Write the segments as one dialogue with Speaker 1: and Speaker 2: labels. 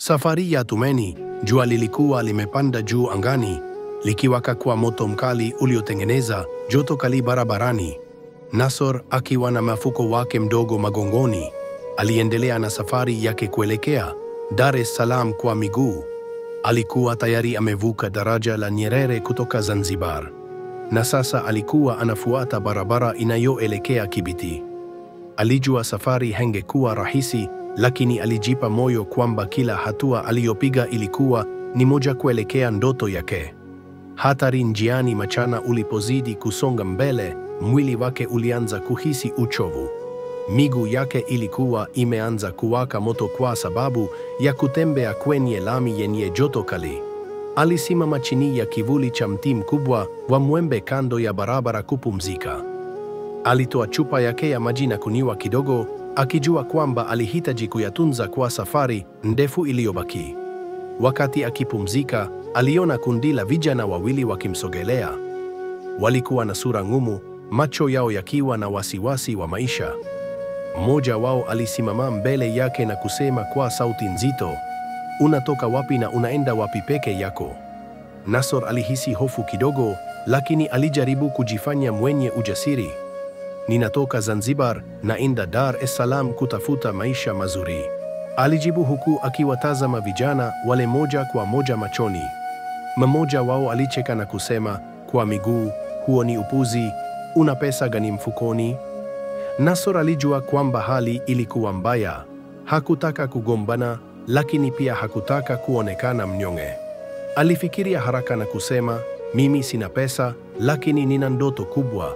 Speaker 1: Safari ya Tumeni, jua lilikuwa limepanda juu angani, likiwaka kwa moto mkali uliotengeneza joto kali barabarani. Nassor akiwa na mfuko wake mdogo magongoni, aliendelea na safari yake kuelekea Dar es Salaam kwa miguu. Alikuwa tayari amevuka daraja la Nyerere kutoka Zanzibar, na sasa alikuwa anafuata barabara inayoelekea Kibiti. Alijua safari haingekuwa rahisi, lakini alijipa moyo kwamba kila hatua aliyopiga ilikuwa ni moja kuelekea ndoto yake. Hatari njiani. Mchana ulipozidi kusonga mbele, mwili wake ulianza kuhisi uchovu. Miguu yake ilikuwa imeanza kuwaka moto kwa sababu ya kutembea kwenye lami yenye joto kali. Alisimama chini ya kivuli cha mti mkubwa wa mwembe kando ya barabara kupumzika. Alitoa chupa yake ya maji na kunywa kidogo, akijua kwamba alihitaji kuyatunza kwa safari ndefu iliyobaki. Wakati akipumzika, aliona kundi la vijana wawili wakimsogelea. Walikuwa na sura ngumu, macho yao yakiwa na wasiwasi wa maisha. Mmoja wao alisimama mbele yake na kusema kwa sauti nzito, "Unatoka wapi na unaenda wapi peke yako?" Nassor alihisi hofu kidogo, lakini alijaribu kujifanya mwenye ujasiri. "Ninatoka Zanzibar, naenda Dar es Salaam kutafuta maisha mazuri," alijibu huku akiwatazama vijana wale moja kwa moja machoni. Mmoja wao alicheka na kusema, "Kwa miguu, huo ni upuzi, una pesa gani mfukoni?" Nassor alijua kwamba hali ilikuwa mbaya. Hakutaka kugombana, lakini pia hakutaka kuonekana mnyonge. Alifikiria haraka na kusema, "Mimi sina pesa, lakini nina ndoto kubwa.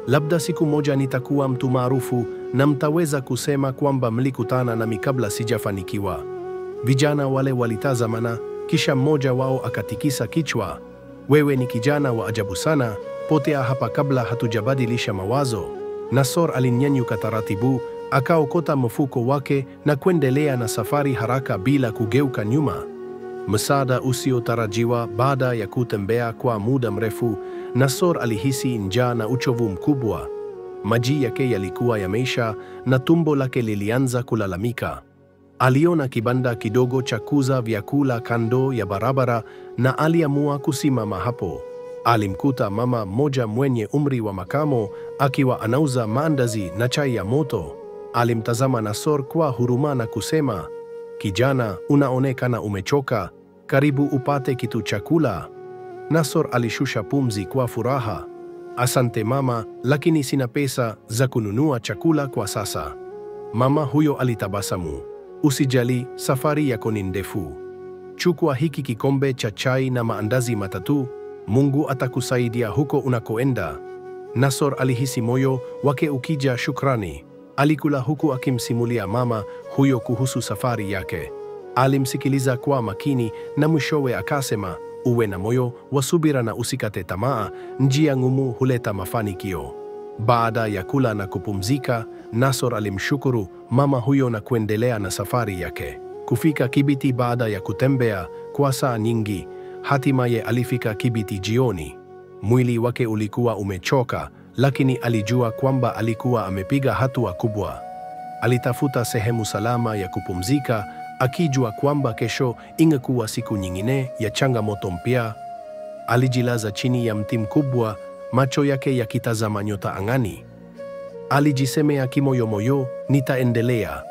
Speaker 1: Labda siku moja nitakuwa mtu maarufu na mtaweza kusema kwamba mlikutana nami kabla sijafanikiwa." Vijana wale walitazamana, kisha mmoja wao akatikisa kichwa. "Wewe ni kijana wa ajabu sana, potea hapa kabla hatujabadilisha mawazo." Nassor alinyanyuka taratibu, akaokota mfuko wake na kuendelea na safari haraka bila kugeuka nyuma. Msaada usiotarajiwa. Baada ya kutembea kwa muda mrefu, Nassor alihisi njaa na uchovu mkubwa. Maji yake yalikuwa yameisha na tumbo lake lilianza kulalamika. Aliona kibanda kidogo cha kuuza vyakula kando ya barabara na aliamua kusimama hapo. Alimkuta mama mmoja mwenye umri wa makamo akiwa anauza maandazi na chai ya moto. Alimtazama Nassor kwa huruma na kusema, "Kijana, unaonekana umechoka, karibu upate kitu cha kula." Nassor alishusha pumzi kwa furaha. "Asante mama, lakini sina pesa za kununua chakula kwa sasa." Mama huyo alitabasamu. "Usijali, safari yako ni ndefu. Chukua hiki kikombe cha chai na maandazi matatu, Mungu atakusaidia huko unakoenda." Nassor alihisi moyo wake ukija shukrani. Alikula huku akimsimulia mama huyo kuhusu safari yake. Alimsikiliza kwa makini na mwishowe akasema, "Uwe na moyo wa subira na usikate tamaa, njia ngumu huleta mafanikio." Baada ya kula na kupumzika, Nassor alimshukuru mama huyo na kuendelea na safari yake. Kufika Kibiti baada ya kutembea kwa saa nyingi, hatimaye alifika Kibiti jioni. Mwili wake ulikuwa umechoka, lakini alijua kwamba alikuwa amepiga hatua kubwa. Alitafuta sehemu salama ya kupumzika, akijua kwamba kesho ingekuwa siku nyingine ya changamoto mpya. Alijilaza chini ya mti mkubwa, macho yake yakitazama nyota angani. Alijisemea kimoyomoyo, "Nitaendelea.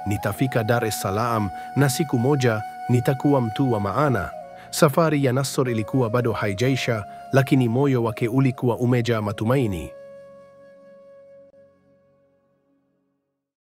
Speaker 1: Nitafika Dar es Salaam na siku moja nitakuwa mtu wa maana." Safari ya Nassor ilikuwa bado haijaisha, lakini moyo wake ulikuwa umejaa matumaini.